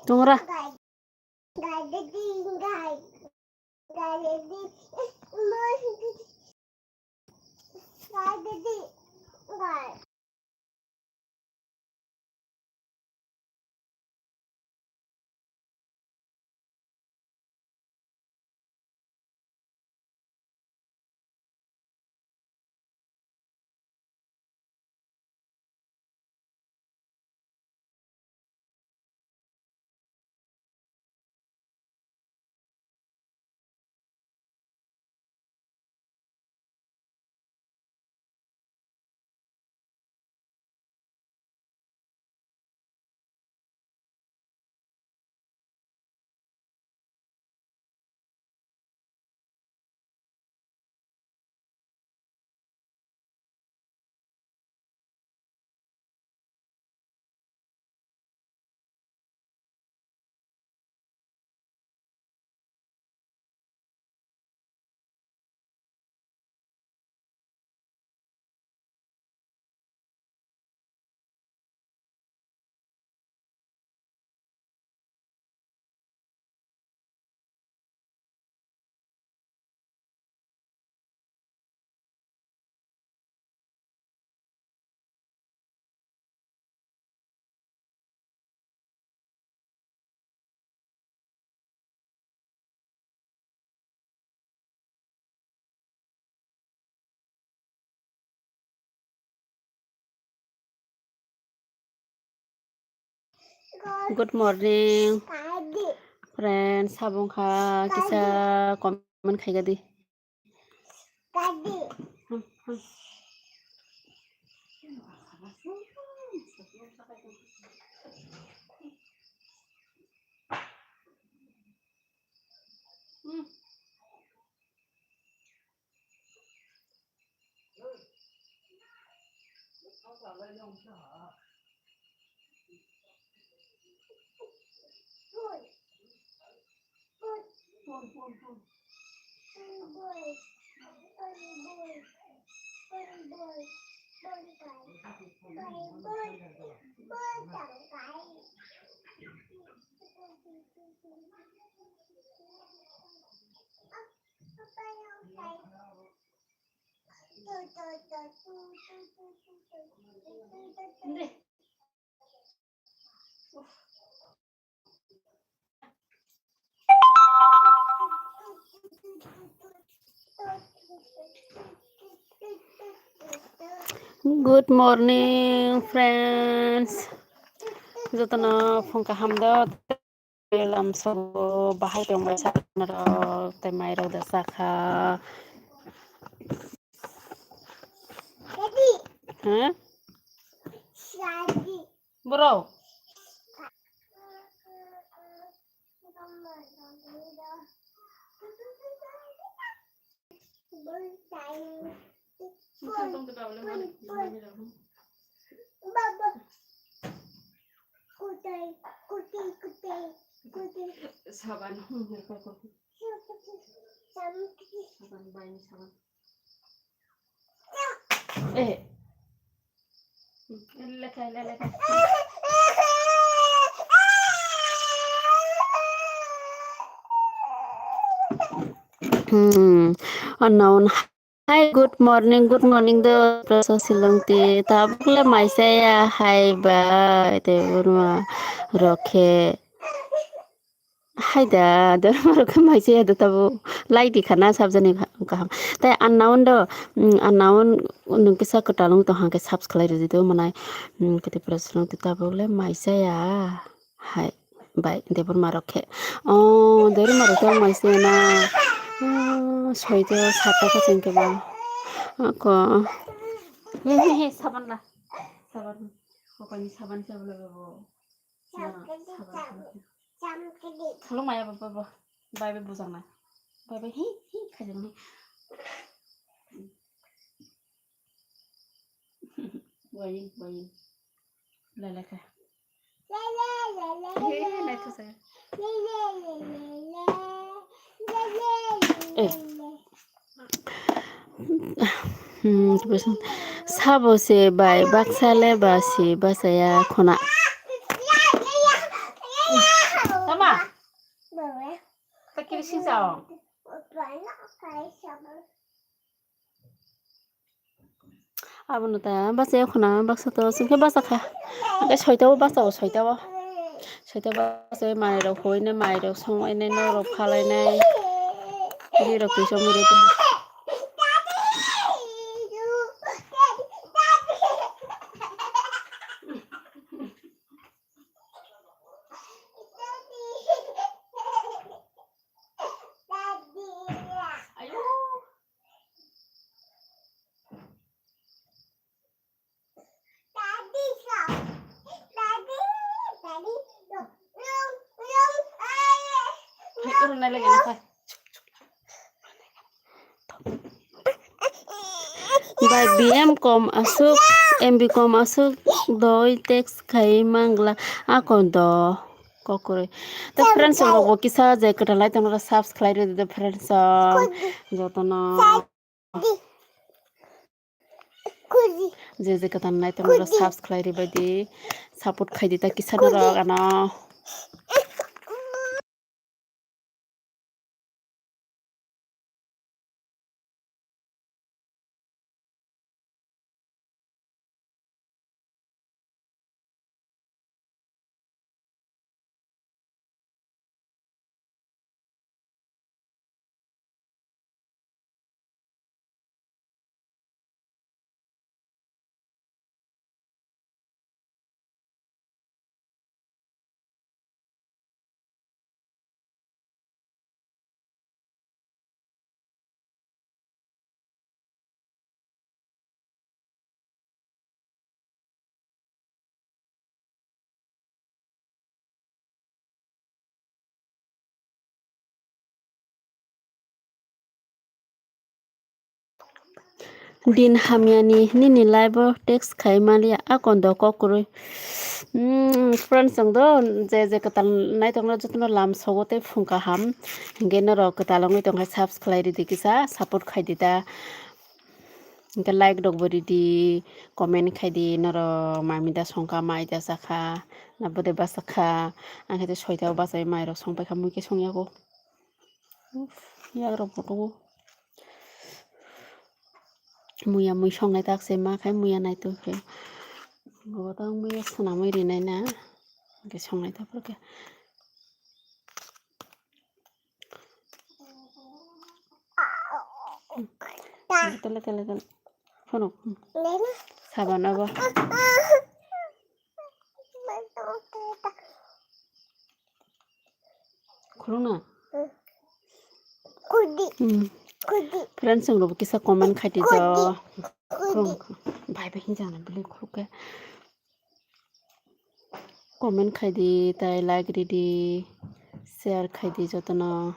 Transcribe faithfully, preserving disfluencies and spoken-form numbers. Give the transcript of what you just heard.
Tungra. Good morning, friends. Sabong kha kisa comment khai gadi. Good morning, friends. Jotono phung kaham do. Lamsogo bahai tongbai sa rok tei mai rok da sakha. Ha? Bro. Saban, hmm, saban, saban, bai, saban. Eh. Hmm. Unknown. Hi, good morning, good morning do, Prasa Silongti. Tabuk le maisaya, hai bai, te urma rokhe. Hai da, dorma rokhe maisaya do tabu. Lai di khana sabjani kaham. Tai unknown do, mm, unknown nung kisa kwtal wng tong hangke subscribe rwdi do manai. Mm, kete Prasa Silongti tabuk le maisaya. Hai, bai, Debbarma rok khe. Oh, Debbarma rok khe maisaya na. Oh, soito satta khe chengke ba. Ako. He, he, he, saban la. Saban. Kokoni saban se bole babo. Na, saban. Tholo maya baba bo. Bai bai bujang na. Bai bai hi, hi, khajang ni. Wai, wai. Lalaka. Eh. Hmm, sabo se bai baksa le ba se basaya khona. Kiri sisa o. Abono ta bachai khuna baksa to singkhe bachakha. Hwnkhe soita o bacha o soita o. Soita o bachai mai rok huinai mai rok songlainai norok phalainai. Ri rok twi somoi ri tongkha. Bai B M kom aswk, M B kom aswk doi text khai mangla akon do kokroi. Ta friends rok bo kisa je kwtal lai tongo subscribe rw di friends rok jotono. Je je kwtal nai tongo subscribe rw bai di, support khai di ta kisa norok ano. Din hamyani nini live o text khai maliya akon do kokroi. Hmm, friends, ang do je je kwtal nai tongna jotono lam sogo tei phung kaham. Hingke norok kwtal wngwi tongkha subscribe ridi kisa support khai di ta. Hingke like rok bo ridi, comment khai di norok mami da songkha mai da sakha na bwdai bachakha. Ang khe soita o bachai mai rok songpaikha mui khe songyago. Yak rok bo tongo. Muya mui songnai tak se ma khai muya nai tong khe. Bo tang muya swnamwi rinai na. Hingke songnai tak khe. Tele tele tele. Phunuk. Saban abo. Khulung na? Khudi. Hmm. Khudi. Friends, chwng rok kisa comment khai di jo. Khudi. Khulung. Bye bye hinjana bili khuluk khe. Comment khai di, tai like ridi, share khai di jotono.